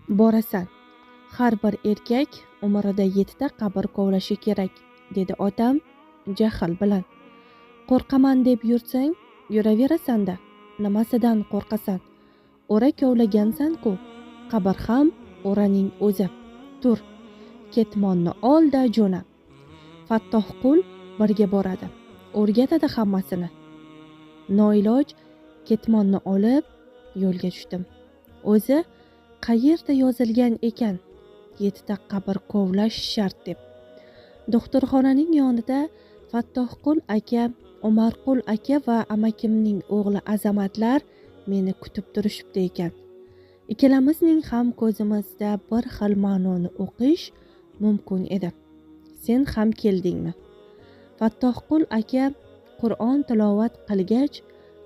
Borasan. Har bir erkak umrida 7 ta qabr kovlashi kerak, dedi otam jahl bilan. Qo'rqaman deb yursang, yuraverasan-da. Nimasidan qo'rqasan? O'ra kovlagansan-ku. Qabr ham o'raning o'zi. Tur, ketmonni ol-da jo'na. Fattohqul birga boradi. O'rgatadi hammasini. Noiloj ketmonni olib yo'lga tushdim. O'zi qayerda yozilgan ekan 7 ta qabr kovlash shart deb. Doktorxonaning yonida Fattohqul aka, Umarqul aka va amakimning o'g'li Azamatlar meni kutib turishibdi ekan. Ikkalamizning ham ko'zimizda bir xil ma'noni o'qish mumkin edi. Sen ham keldingmi? Fattohqul aka Qur'on tilovat qilgach,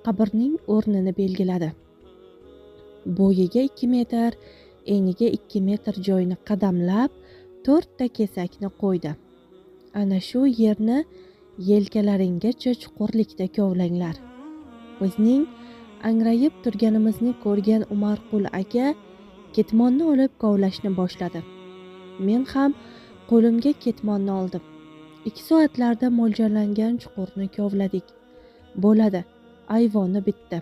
qabrning o'rnini belgiladi. Bo'yiga 2 metr, eniga 2 metr joyni qadamlab, 4 ta kesakni qo'ydi. Ana shu yerni yelkalaringgacha chuqurlikda kovlanglar. Bizning angrayib turganimizni ko'rgan Umarqul aka ketmonni olib kovlashni boshladi. Men ham qo'limga ketmonni oldim. 2 soatlarda mo'ljallangan chuqurni kovladik. Bo'ladi, ayvoni bitdi.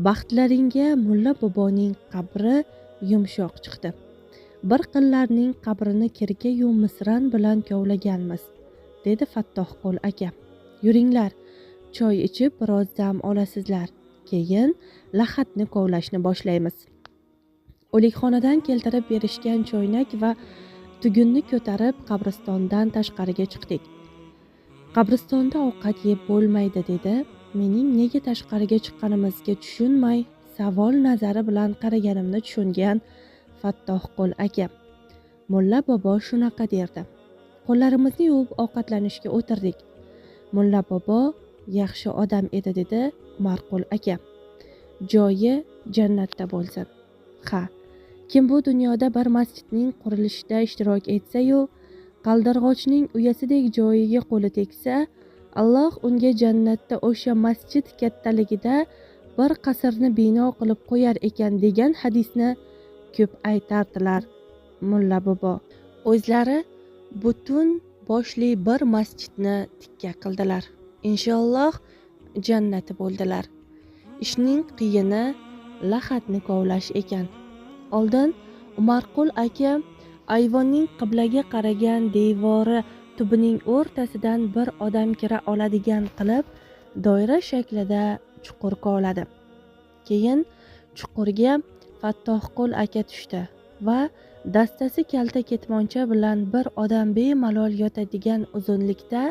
Baxtlaringga mulla boboning qabri yumshoq chiqdi. Bir qillarning qabrini kirkayu misran bilan kovlaganmiz, dedi Fattohqul aka. Yuringlar, choy ichib biroz dam olasizlar. Keyin lahatni kovlashni boshlaymiz. O'likxonadan keltirib berishgan choynak va tugunni ko'tarib qabristondan tashqariga chiqdik. Qabristonda ovqat yeb bo'lmaydi, dedi. Mening nega tashqariga chiqqanimizga tushunmay savol nazari bilan qaraganimni tushungan Fattohqul aka. Mulla bobo shunaqa derdi. Qo'llarimizni yuvib ovqatlanishga o'tirdik. Mulla bobo yaxshi odam edi, dedi Umarqul aka. Joyi jannatda bo'lsin. Ha, kim bu dunyoda bir masjidning qurilishida ishtirok etsa-yu, qaldirg'ochning uyasidek joyiga qo'li tegsa, Alloh unga jannatda o'sha masjid kattaligida bir qasrni bino qilib qo'yar ekan degan hadisni ko'p aytardilar mulla bobo. O'zlari butun boshli bir masjidni tikka qildilar. Inshaalloh jannati bo'ldilar. Ishning qiyini lahatni kovlash ekan. Oldin Umarqul aka ayvonning qiblaga qaragan devori tubining o'rtasidan bir odam kira oladigan qilib doira shaklida chuqur kovladi. Keyin chuqurga Fattohqul aka tushdi va dastasi kalta ketmoncha bilan bir odam bemalol yotadigan uzunlikda,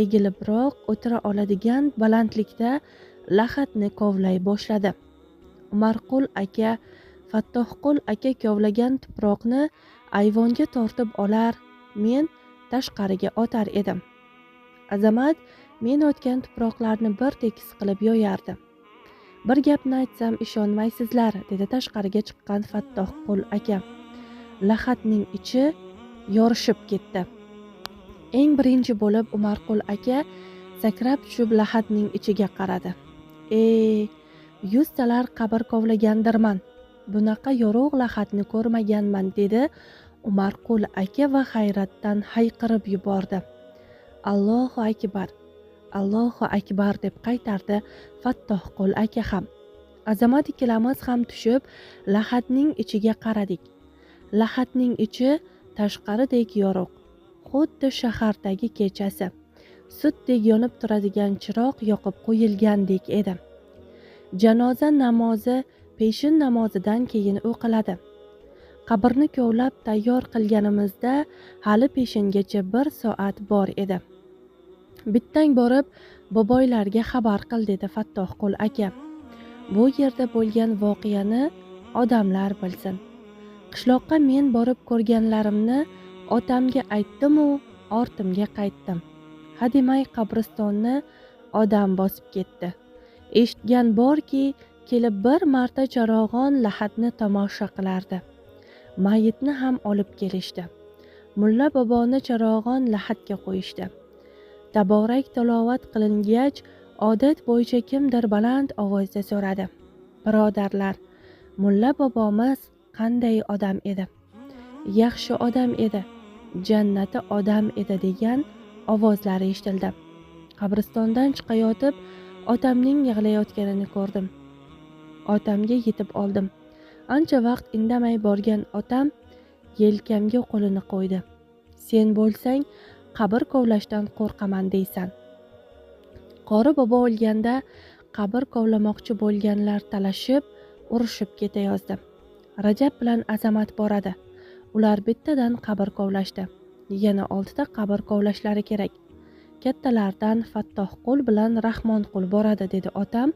egilibroq o'tira oladigan balandlikda lahatni kovlay boshladi. Umarqul aka Fattohqul aka kovlagan tuproqni ayvonga tortib olar, men tashqariga otar edim. Azamat men otgan tuproqlarni bir tekis qilib yoyardi. Bir gapni aytsam ishonmaysizlar, dedi tashqariga chiqqan Fattohqul aka. Lahatning ichi yorishib ketdi. Eng birinchi bo'lib Umarqul aka sakrab tushib lahatning ichiga qaradi. 100 talar qabr kovlagandirman. Bunaqa yorug' lahatni ko'rmaganman, dedi Umarqul aka va hayratdan hayqirib yubordi. Allohu akbar, Allohu akbar deb qaytardi Fattohqul aka ham. Azamat ikkalamiz ham tushib lahatning ichiga qaradik. Lahatning ichi tashqaridek yorug', xuddi shahardagi kechasi sutdek yonib turadigan chiroq yoqib qo'yilgandek edi. Janoza namozi peshin namozidan keyin o'qiladi. Qabrni kovlab tayyor qilganimizda hali peshingacha 1 soat bor edi. Bittang borib boboylarga xabar qil, dedi Fattohqul aka. Bu yerda bo'lgan voqeani odamlar bilsin. Qishloqqa men borib ko'rganlarimni otamga aytdim-u, ortimga qaytdim. Hademay qabristonni odam bosib ketdi. Eshitgan borki, kelib bir marta charog'on lahatni tomosha qilardi. Mayitni ham olib kelishdi. Mulla boboni charog'on lahatga qo'yishdi. Taborak tilovat qilingach, odat bo'yicha kimdir baland ovozda so'radi. Birodarlar, mulla bobomiz Qanday odam edi? Yaxshi odam edi, jannati odam edi degan ovozlar eshitildi. Qabristondan chiqayotib otamning yig'layotganini ko'rdim. Otamga yetib oldim. Ancha vaqt indamay borgan otam yelkamga qo'lini qo'ydi. Sen bo'lsang qabr kovlashdan qo'rqaman deysan. Qori bobo o'lganda qabr kovlamoqchi bo'lganlar talashib, urushib ketayozdi. Rajab bilan Azamat boradi. Ular bittadan qabr kovlashdi. Yana 6 ta qabr kovlashlari kerak. Kattalardan Fattohqul bilan Rahmonqul boradi, dedi otam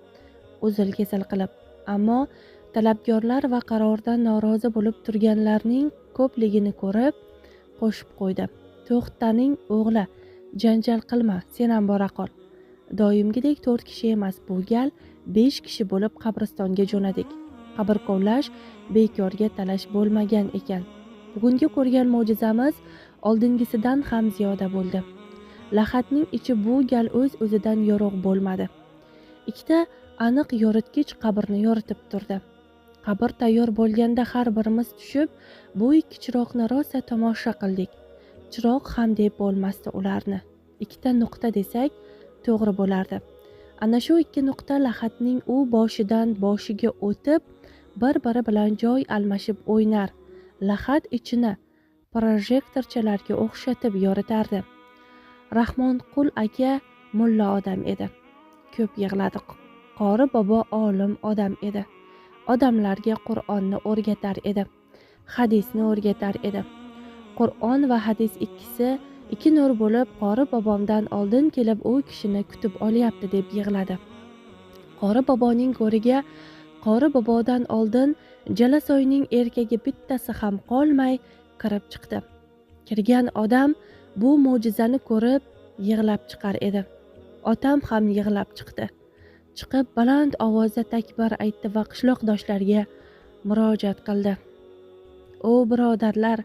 uzil-kesil qilib. Ammo talabgorlar va qarordan norozi bo'lib turganlarning ko'pligini ko'rib qo'shib qo'ydi. To'xtaning o'g'li, janjal qilma, sen ham bora qol. Doimgidek 4 kishi emas, bu gal 5 kishi bo'lib qabristonga jo'nadik. Qabr kovlash bekorga talash bo'lmagan ekan. Bugungi ko'rgan mo'jizamiz oldingisidan ham ziyoda bo'ldi. Lahatning ichi bu gal o'z-o'zidan yorug' bo'lmadi. Ikkita aniq yoritgich qabrni yoritib turdi. Qabr tayyor bo'lganda har birimiz tushib, bu ikki chiroqni rosa tomosha qildik. Chiroq ham deb bo'lmasdi ularni. Ikkita nuqta desak to'g'ri bo'lardi. Ana shu ikki nuqta lahatning u boshidan boshiga o'tib, bir-biri bilan joy almashib o'ynar. Lahat ichini projektorchalarga o'xshatib yoritardi. Rahmonqul aka mulla odam edi. Ko'p yig'ladi. Qori bobo olim odam edi. Odamlarga Qur'onni o'rgatar edi. Hadisni o'rgatar edi. Qur'on va hadis ikkisi ikki nur bo'lib, qori bobomdan oldin kelib u kishini kutib olyapti deb yig'ladi. Qori boboning go'riga qori bobodan oldin Jalasoyning erkagi bittasi ham qolmay kirib chiqdi. Kirgan odam bu mo'jizani ko'rib yig'lab chiqar edi. Otam ham yig'lab chiqdi. Chiqib baland ovozda takbir aytdi va qishloqdoshlarga murojaat qildi. O birodarlar,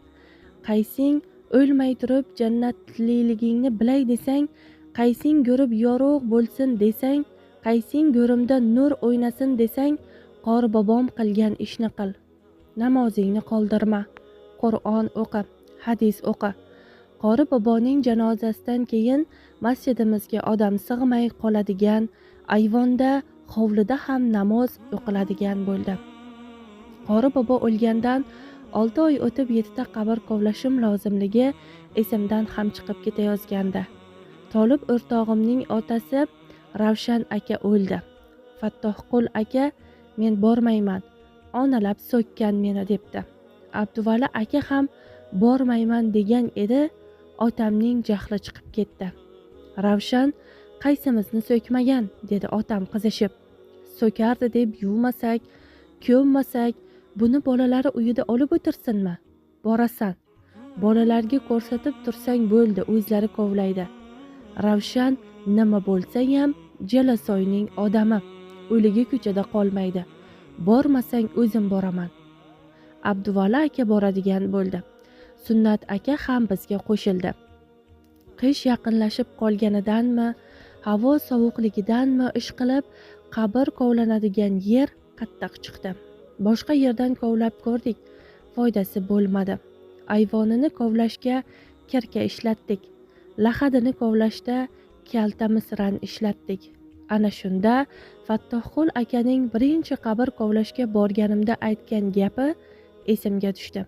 qaysing o'lmay turib jannatliligingni bilay desang, qaysing ko'rib yorug' bo'lsin desang, qaysing go'rimda nur o'ynasin desang, qori bobom qilgan ishni qil. Namozingni qoldirma, Qur'on o'qi, hadis o'qi. Qori boboning janozasidan keyin masjidimizga odam sig'may qoladigan, ayvonda, hovlida ham namoz o'qiladigan bo'ldi. Qori bobo o'lgandan 6 oy o'tib 7 ta qabr kovlashim lozimligi esimdan ham chiqib ketayozgandi. Tolib o'rtog'imning otasi Ravshan aka o'ldi. Fattohqul aka men bormayman, onalab so'kkan meni debdi. Abduvali aka ham bormayman degan edi, otamning jahli chiqib ketdi. Ravshan qaysimizni so'kmagan, dedi otam qizishib. So'kardi deb yuvmasak, ko'mmasak, buni bolalari uyida olib o'tirsinmi? Borasan. Bolalarga ko'rsatib tursang bo'ldi, o'zlari kovlaydi. Ravshan nima bo'lsa ham Jalasoyning odami, o'ligi ko'chada qolmaydi. Bormasang o'zim boraman. Abduvali aka boradigan bo'ldi. Sunnat aka ham bizga qo'shildi. Qish yaqinlashib qolganidanmi, havo sovuqligidanmi ish qilib, qabr kovlanadigan yer qattiq chiqdi. Boshqa yerdan kovlab ko'rdik, foydasi bo'lmadi. Ayvonini kovlashga kirka ishlatdik. Lahadini kovlashda kalta misran ishlatdik. Ana shunda Fattohqul akaning birinchi qabr kovlashga borganimda aytgan gapi esimga tushdi.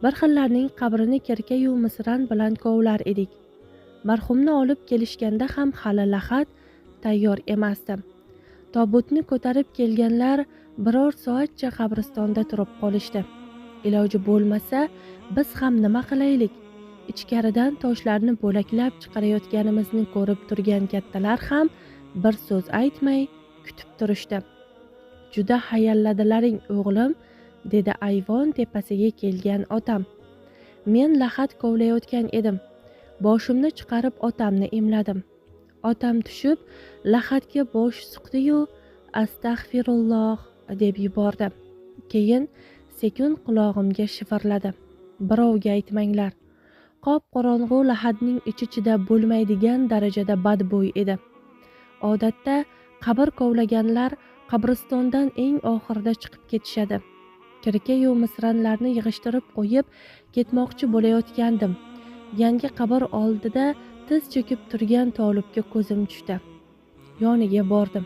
Bir xillarning qabrini kirka-yu misran bilan kovlar edik. Marhumni olib kelishganda ham hali lahad tayyor emasdi. Tobutni ko'tarib kelganlar biror soatcha qabristonda turib qolishdi. Iloji bo'lmasa, biz ham nima qilaylik? Ichkaridan toshlarni bo'laklab chiqarayotganimizni ko'rib turgan kattalar ham bir so'z aytmay kutib turishdi. Juda hayalladilaring o'g'lim, dedi ayvon tepasiga kelgan otam. Men lahad kovlayotgan edim. Boshimni chiqarib otamni emladim. Otam tushib lahadga bosh suqdi-yu, astag'firulloh deb yubordi. Keyin sekin qulog'imga shivirladi. Birovga aytmanglar. Qop-qorong'u lahadning ichi chidab bo'lmaydigan darajada badbo'y edi. Odatda qabr kovlaganlar qabristondan eng oxirida chiqib ketishadi. Kirkayu misranlarni yig'ishtirib qo'yib ketmoqchi bo'layotgandim. Yangi qabr oldida tiz cho'kib turgan Tolibga ko'zim tushdi. Yoniga bordim.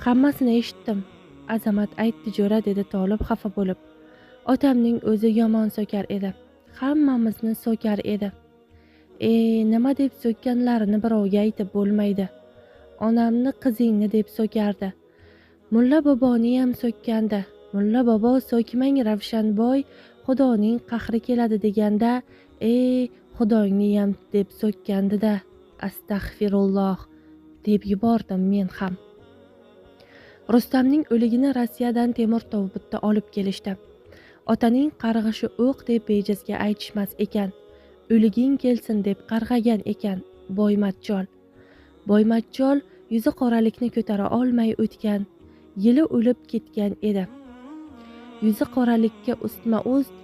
Hammasini eshitdim. Azamat aytdi jo'ra, dedi Tolib xafa bo'lib. Otamning o'zi yomon so'kar edi. Hammamizni so'kar edi. Nima deb so'kkanlarini birovga aytib bo'lmaydi. Onamni qizingni deb so'kardi. Mulla boboni ham so'kkandi. Mulla bobo so'kmang Ravshanboy, Xudoning qahri keladi deganda, Xudongni ham deb so'kkandi-da. Astag'firulloh deb yubordim men ham. Rustamning o'ligini Rossiyadan temir tobutda olib kelishdi. Otaning qarg'ishi o'q deb bejizga aytishmas ekan. O'liging kelsin deb qarg'agan ekan Boymatchol. Boymatchol yuzi qoralikni ko'tara olmay o'tgan yili o'lib ketgan edi. Yuzi qoralikka ustma-ust,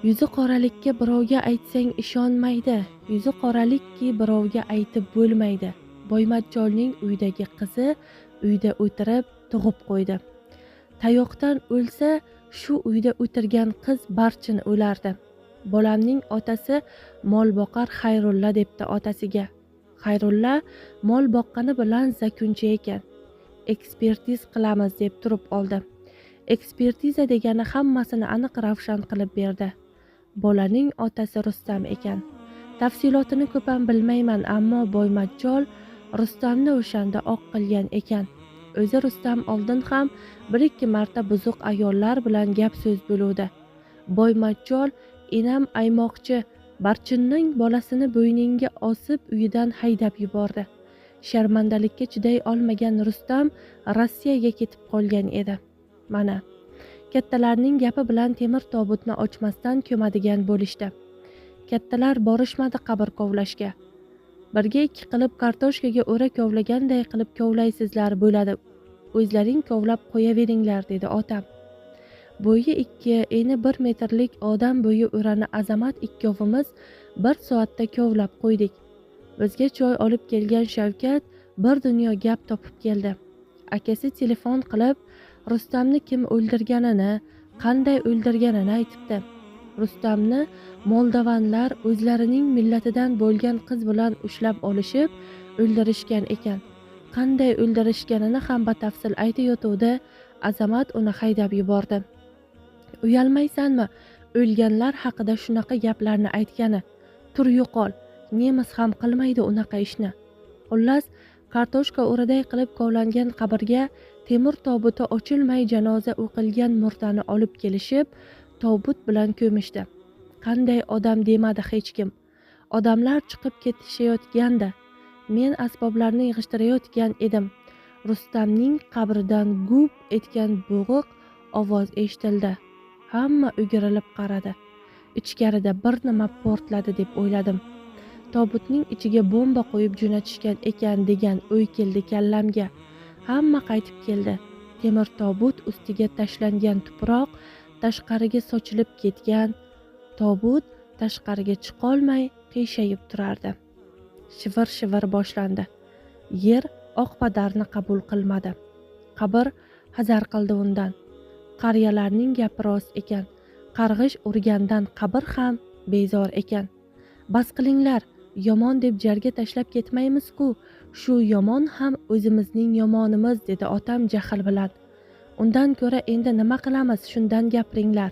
yuzi qoralikka birovga aytsang ishonmaydi. Yuzi qoralikki birovga aytib bo'lmaydi. Boymatcholning uydagi qizi uyda o'tirib tug'ib qo'ydi. Tayoqdan o'lsa shu uyda o'tirgan qiz Barchin o'lardi. Bolamning otasi mol boqar Xayrulla debdi otasiga. Xayrulla mol boqqani bilan zakunchi ekan. Ekspertiz qilamiz deb turib oldi. Ekspertiza degani hammasini aniq ravshan qilib berdi. Bolaning otasi Rustam ekan. Tafsilotini ko'p ham bilmayman, ammo Boymatchol Rustamni o'shanda oq qilgan ekan. O'zi Rustam oldin ham 1-2 marta buzuq ayollar bilan gap so'z bo'luvdi. Boymatchol enam aymoqchi Barchinning bolasini bo'yningga osib uyidan haydab yubordi. Sharmandalikka chiday olmagan Rustam Rossiyaga ketib qolgan edi. Mana kattalarning gapi bilan temir tobutni ochmasdan ko'madigan bo'lishdi. Kattalar borishmadi qabr kovlashga. Birga ikki qilib kartoshkaga o'ra kovlaganday qilib kovlaysizlar bo'ladi. O'zlaring kovlab qo'yaveringlar, dedi otam. Bo'yi 2, eni 1 metrlik odam bo'yi o'rani Azamat ikkovimiz 1 soatda kovlab qo'ydik. Bizga choy olib kelgan Shavkat bir dunyo gap topib keldi. Akasi telefon qilib Rustamni kim o'ldirganini, qanday o'ldirganini aytibdi. Rustamni moldovanlar o'zlarining millatidan bo'lgan qiz bilan ushlab olishib o'ldirishgan ekan. Qanday o'ldirishganini ham batafsil aytayotuvdi. Azamat uni haydab yubordi. Uyalmaysanmi o'lganlar haqida shunaqa gaplarni aytgani? Tur yo'qol, nemis ham qilmaydi unaqa ishni. Xullas, kartoshka o'raday qilib kovlangan qabrga temir tobuti ochilmay janoza o'qilgan murdani olib kelishib, tobut bilan ko'mishdi. Qanday odam demadi hech kim. Odamlar chiqib ketishayotganda men asboblarni yig'ishtirayotgan edim. Rustamning qabridan gup etgan bo'g'iq ovoz eshitildi. Hamma o'girilib qaradi. Ichkarida bir nima portladi deb o'yladim. Tobutning ichiga bomba qo'yib jo'natishgan ekan degan o'y keldi kallamga. Hamma qaytib keldi. Temir tobut ustiga tashlangan tuproq tashqariga sochilib ketgan. Tobut tashqariga chiqolmay qiyshayib turardi. Shivir-shivir boshlandi. Yer oq padarni qabul qilmadi. Qabr hazar qildi undan. Qariyalarning gapi rost ekan. Qarg'ish urgandan qabr ham bezor ekan. Bas qilinglar, yomon deb jarga tashlab ketmaymiz-ku. Shu yomon ham o'zimizning yomonimiz, dedi otam jahl bilan. Undan ko'ra endi nima qilamiz, shundan gapiringlar.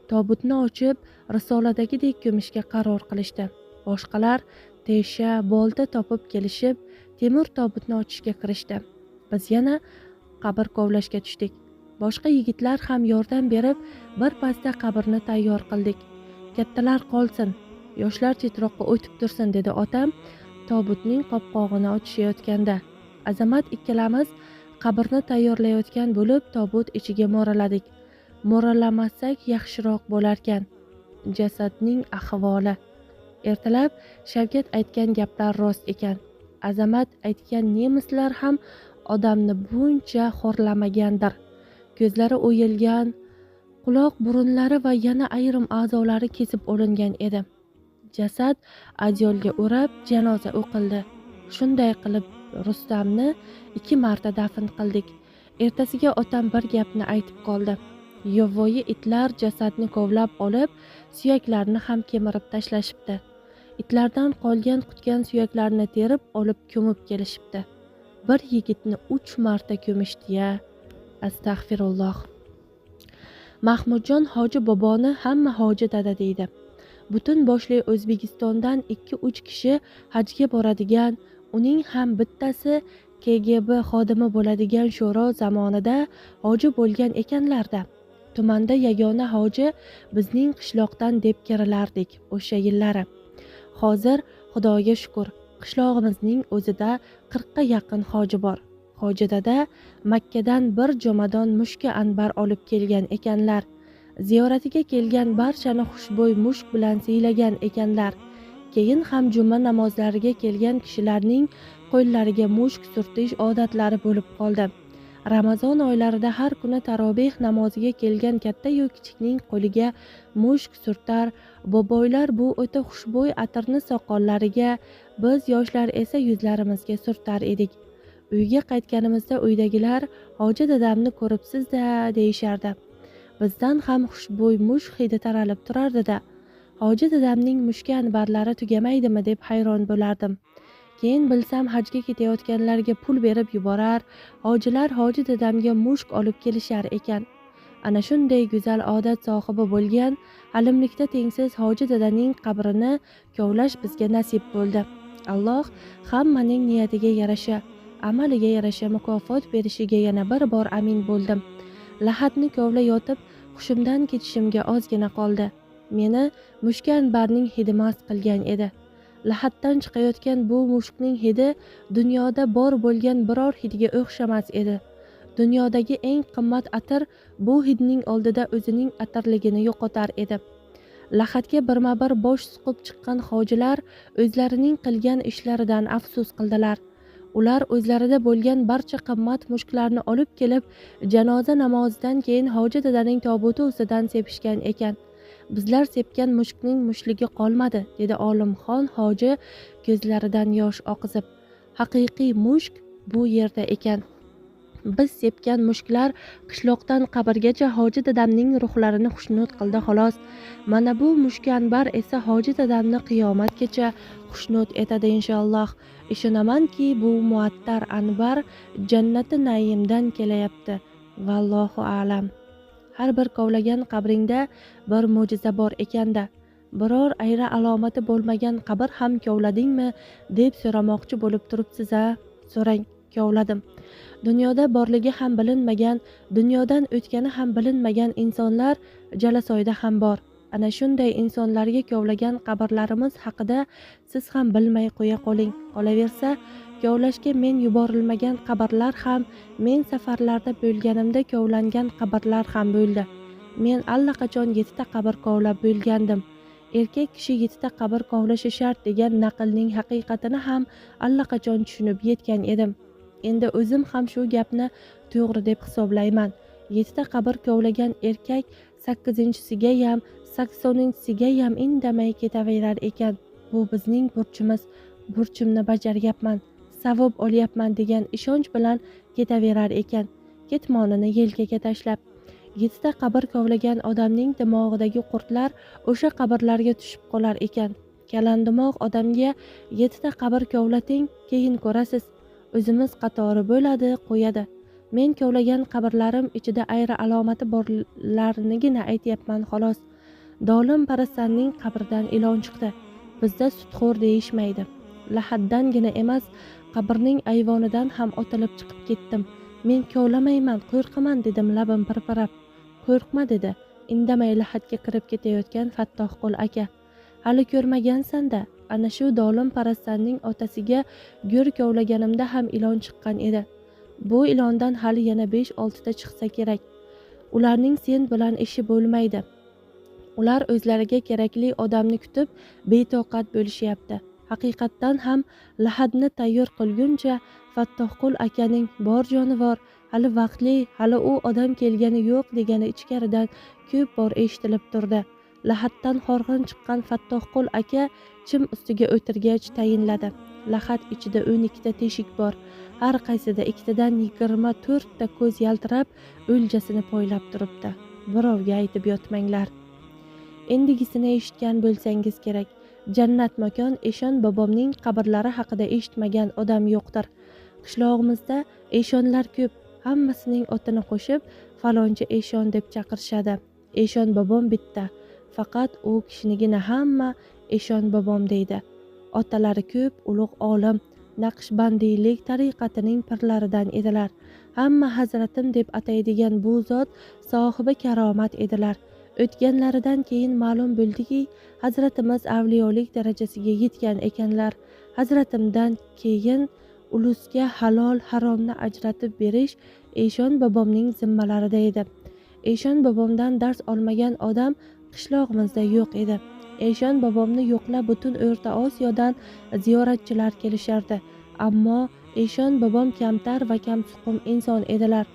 Tobutni ochib, risoladagidek ko'mishga qaror qilishdi. Boshqalar tesha, bolta topib kelishib, temir tobutni ochishga kirishdi. Biz yana qabr kovlashga tushdik. Boshqa yigitlar ham yordam berib, bir pasda qabrni tayyor qildik. Kattalar qolsin, yoshlar chetroqqa o'tib tursin, dedi otam tobutning qopqog'ini ochishayotganda. Azamat ikkalamiz qabrni tayyorlayotgan bo'lib, tobut ichiga mo'raladik. Mo'ralamasak yaxshiroq bo'larkan. Jasadning ahvoli. Ertalab Shavkat aytgan gaplar rost ekan. Azamat aytgan nemislar ham odamni buncha xo'rlamagandir. Ko'zlari o'yilgan, quloq burunlari va yana ayrim a'zolari kesib olingan edi. Jasad adyolga o'rab janoza o'qildi. Shunday qilib Rustamni 2 marta dafn qildik. Ertasiga otam bir gapni aytib qoldi. Yovvoyi itlar jasadni kovlab olib, suyaklarni ham kemirib tashlashibdi. Itlardan qolgan qutgan suyaklarni terib olib ko'mib kelishibdi. Bir yigitni 3 marta ko'mishdi-ya. Astag'firulloh. Mahmudjon hoji boboni hamma hoji dada deydi. Butun boshli O'zbekistondan 2-3 kishi hajga boradigan, uning ham bittasi KGB xodimi bo'ladigan sho'ro zamonida hoji bo'lgan ekanlarda. Tumanda yagona hoji bizning qishloqdan deb kirilardik o'sha yillari. Hozir Xudoga shukr, qishlog'imizning o'zida 40 ga yaqin hoji bor. Hoji dada Makkadan bir jomadon mushka anbar olib kelgan ekanlar. Ziyoratiga kelgan barchani xushbo'y mushk bilan siylagan ekanlar. Keyin ham juma namozlariga kelgan kishilarning qo'llariga mushk surtish odatlari bo'lib qoldi. Ramazon oylarida har kuni tarobeh namoziga kelgan katta-yu kichikning qo'liga mushk surtar, boboylar bu o'ta xushbo'y atirni soqollariga, biz yoshlar esa yuzlarimizga surtar edik. Uyga qaytganimizda uydagilar hoji dadamni ko'ribsiz-da deyishardi. Bizdan ham xushbo'y mushk hidi taralib turardi-da. Hoji dadamning mushka anbarlari tugamaydimi deb hayron bo'lardim. Keyin bilsam hajga ketayotganlarga pul berib yuborar, hojilar hoji dadamga mushk olib kelishar ekan. Ana shunday go'zal odat sohibi bo'lgan alimlikda tengsiz hoji dadaning qabrini kovlash bizga nasib bo'ldi. Alloh hammaning niyatiga yarasha, amaliga yarasha mukofot berishiga yana bir bor amin bo'ldim. Lahatni kovlayotib hushimdan ketishimga ozgina qoldi. Meni mushka anbarning hidi mast qilgan edi. Lahatdan chiqayotgan bu mushkning hidi dunyoda bor bo'lgan biror hidga o'xshamas edi. Dunyodagi eng qimmat atir bu hidning oldida o'zining atirligini yo'qotar edi. Lahatga birma-bir bosh suqib chiqqan hojilar o'zlarining qilgan ishlaridan afsus qildilar. Ular o'zlarida bo'lgan barcha qimmat mushklarni olib kelib, janoza namozidan keyin hoji dadaning tobuti ustidan sepishgan ekan. Bizlar sepgan mushkning mushligi qolmadi, dedi Olimxon hoji ko'zlaridan yosh oqizib. Haqiqiy mushk bu yerda ekan. Biz sepgan mushklar qishloqdan qabrgacha hoji dadamning ruhlarini xushnud qildi xolos. Mana bu mushka anbar esa hoji dadamni qiyomatgacha xushnud etadi inshaalloh. Ishonamanki, bu muattar anbar jannati naimdan kelayapti. Vallohu a'lam. Har bir kovlagan qabringda bir mo'jiza bor ekanda. Biror ayra alomati bo'lmagan qabr ham kovladingmi deb so'ramoqchi bo'lib turibsiz-a? So'rang, kovladim. Dunyoda borligi ham bilinmagan, dunyodan o'tgani ham bilinmagan insonlar Jalasoyda ham bor. Ana shunday insonlarga kovlagan qabrlarimiz haqida siz ham bilmay qo'ya qoling. Qolaversa, kovlashga men yuborilmagan qabrlar ham, men safarlarda bo'lganimda kovlangan qabrlar ham bo'ldi. Men allaqachon 7 ta qabr kovlab bo'lgandim. Erkak kishi 7 ta qabr kovlashi shart degan naqlning haqiqatini ham allaqachon tushunib yetgan edim. Endi o'zim ham shu gapni to'g'ri deb hisoblayman. 7 ta qabr kovlagan erkak 8-chisiga ham, 80-chisiga ham indamay ketaverar ekan. Bu bizning burchimiz, burchimni bajaryapman, savob olyapman degan ishonch bilan ketaverar ekan. Ketmonini yelkaga tashlab. 7 ta qabr kovlagan odamning dimog'idagi qurtlar o'sha qabrlarga tushib qolar ekan. Kalandimog' odamga 7 ta qabr kovlating, keyin ko'rasiz. O'zimiz qatori bo'ladi, qo'yadi. Men kovlagan qabrlarim ichida ayri alomati borlarinigina aytyapman xolos. Dolim parastanning qabridan ilon chiqdi. Bizda sutxo'r deyishmaydi. Lahaddangina emas, qabrning ayvonidan ham otilib chiqib ketdim. Men kovlamayman, qo'rqaman dedim labim pirpirab. Qo'rqma dedi indamay lahatga kirib ketayotgan Fattohqul aka. Hali ko'rmagansan-da, ana shu dolim parastanning otasiga go'r kovlaganimda ham ilon chiqqan edi. Bu ilondan hali yana 5-6 ta chiqsa kerak. Ularning sen bilan ishi bo'lmaydi. Ular o'zlariga kerakli odamni kutib betoqat bo'lishyapti. Haqiqatdan ham lahadni tayyor qilguncha Fattohqul akaning bor jonivor, hali vaqtli, hali u odam kelgani yo'q degani ichkaridan ko'p bor eshitilib turdi. Lahatdan horg'in chiqqan Fattohqul aka chim ustiga o'tirgach tayinladi. Lahat ichida 12 ta teshik bor. Har qaysida ikkitadan 24 ta ko'z yaltirab, o'ljasini poylab turibdi. Birovga aytib yotmanglar. Endigisini eshitgan bo'lsangiz kerak. Jannat makon Eshon bobomning qabrlari haqida eshitmagan odam yo'qdir. Qishlog'imizda eshonlar ko'p, hammasining otini qo'shib falonchi eshon deb chaqirishadi. Eshon bobom bitta, faqat u kishinigina hamma Eshon bobom deydi. Otalari ko'p, ulug' olim, naqshbandiylik tariqatining pirlaridan edilar. Hamma hazratim deb ataydigan bu zot sohibi karomat edilar. O'tganlaridan keyin ma'lum bo'ldiki, hazratimiz avliyolik darajasiga yetgan ekanlar. Hazratimdan keyin ulusga halol haromni ajratib berish Eshon bobomning zimmalarida edi. Eshon bobomdan dars olmagan odam qishlog'imizda yo'q edi. Eshon bobomni yo'qlab butun O'rta Osiyodan ziyoratchilar kelishardi. Ammo Eshon bobom kamtar va kamsuqum inson edilar.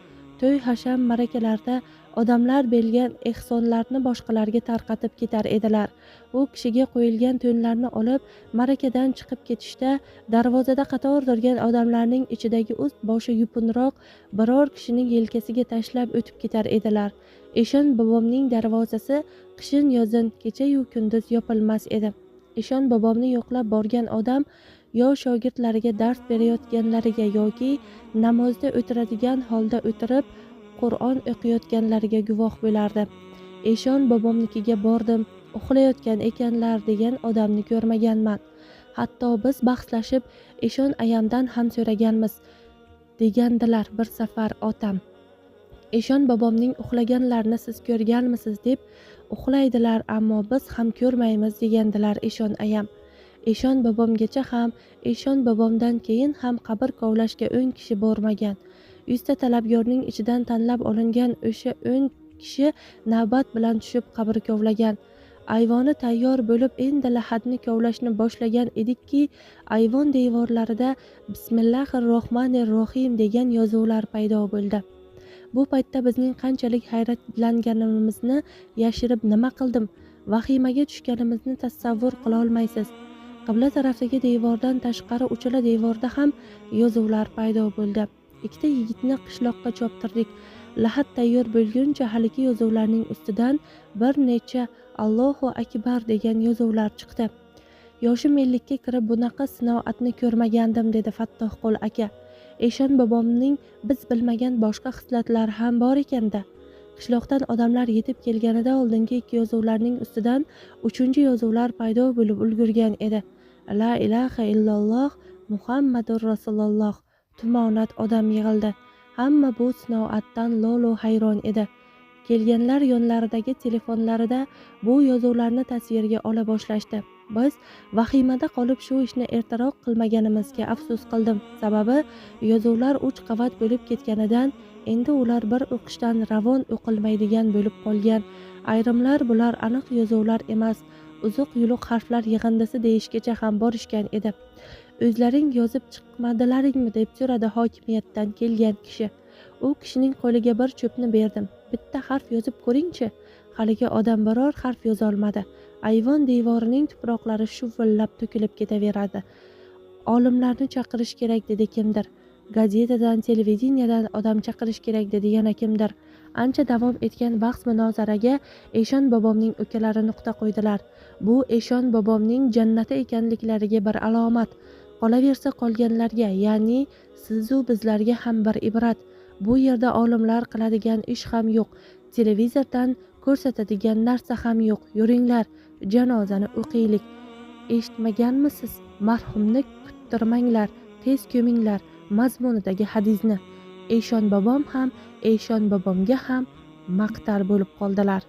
To'y hasham ma'rakalarda odamlar bergan ehsonlarni boshqalarga tarqatib ketar edilar. U kishiga qo'yilgan to'nlarni olib, ma'rakadan chiqib ketishda darvozada qator turgan odamlarning ichidagi ust boshi yupunroq biror kishining yelkasiga tashlab o'tib ketar edilar. Eshon bobomning darvozasi qishin yozin, kecha-yu kunduz yopilmas edi. Eshon bobomni yo'qlab borgan odam yo shogirdlariga dars berayotganlariga yoki namozda o'tiradigan holda o'tirib Qur'on o'qiyotganlariga guvoh bo'lardi. Eshon bobomnikiga bordim, uxlayotgan ekanlar degan odamni ko'rmaganman. Hatto biz bahslashib Eshon ayamdan ham so'raganmiz degandilar bir safar otam. Eshon bobomning uxlaganlarini siz ko'rganmisiz deb, uxlaydilar ammo biz ham ko'rmaymiz degandilar Eshon ayam. Eshon bobomgacha ham, Eshon bobomdan keyin ham qabr kovlashga 10 kishi bormagan. 100 ta talabgorning ichidan tanlab olingan o'sha 10 kishi navbat bilan tushib qabr kovlagan. Ayvoni tayyor bo'lib endi lahadni kovlashni boshlagan edikki, ayvon devorlarida Bismillahir-Rohmanir-Rohim degan yozuvlar paydo bo'ldi. Bu paytda bizning qanchalik hayratlanganimizni yashirib nima qildim, vahimaga tushganimizni tasavvur qila olmaysiz. Qibla tarafdagi devordan tashqari uchala devorda ham yozuvlar paydo bo'ldi. Ikkita yigitni qishloqqa choptirdik. Lahad tayyor bo'lguncha haligi yozuvlarning ustidan bir necha Allohu akbar degan yozuvlar chiqdi. Yoshim 50 ga kirib bunaqa sinoatni ko'rmagandim, dedi Fattohqul aka. Eshon bobomning biz bilmagan boshqa xislatlari ham bor ekanda. Qishloqdan odamlar yetib kelganida oldingi ikki yozuvlarning ustidan uchinchi yozuvlar paydo bo'lib ulgurgan edi. La ilaha illalloh Muhammadur Rasululloh. Tumonat odam yig'ildi. Hamma bu sinoatdan lolu hayron edi. Kelganlar yonlaridagi telefonlarida bu yozuvlarni tasvirga ola boshlashdi. Biz vahimada qolib shu ishni ertaroq qilmaganimizga afsus qildim. Sababi yozuvlar 3 qavat bo'lib ketganidan endi ular bir o'qishdan ravon o'qilmaydigan bo'lib qolgan. Ayrimlar bular aniq yozuvlar emas, uzuq-yuluq harflar yig'indisi deyishgacha ham borishgan edi. O'zlaring yozib chiqmadilaringmi deb so'radi hokimiyatdan kelgan kishi. U kishining qo'liga bir cho'pni berdim. Bitta harf yozib ko'ringchi. Haligi odam biror harf yozolmadi. Ayvon devorining tuproqlari shuvillab to'kilib ketaveradi. Olimlarni chaqirish kerak dedi kimdir. Gazetadan, televideniyadan odam chaqirish kerak dedi yana kimdir. Ancha davom etgan bahs munozaraga Eshon bobomning ukalari nuqta qo'ydilar. Bu Eshon bobomning jannati ekanliklariga bir alomat. Qolaversa qolganlarga, ya'ni sizu bizlarga ham bir ibrat. Bu yerda olimlar qiladigan ish ham yo'q, televizordan ko'rsatadigan narsa ham yo'q. Yuringlar, janozani o'qiylik. Eshitmaganmisiz? Marhumni kuttirmanglar, tez ko'minglar mazmunidagi hadisni. Eshon bobom ham, Eshon bobomga ham maqtar bo'lib qoldilar.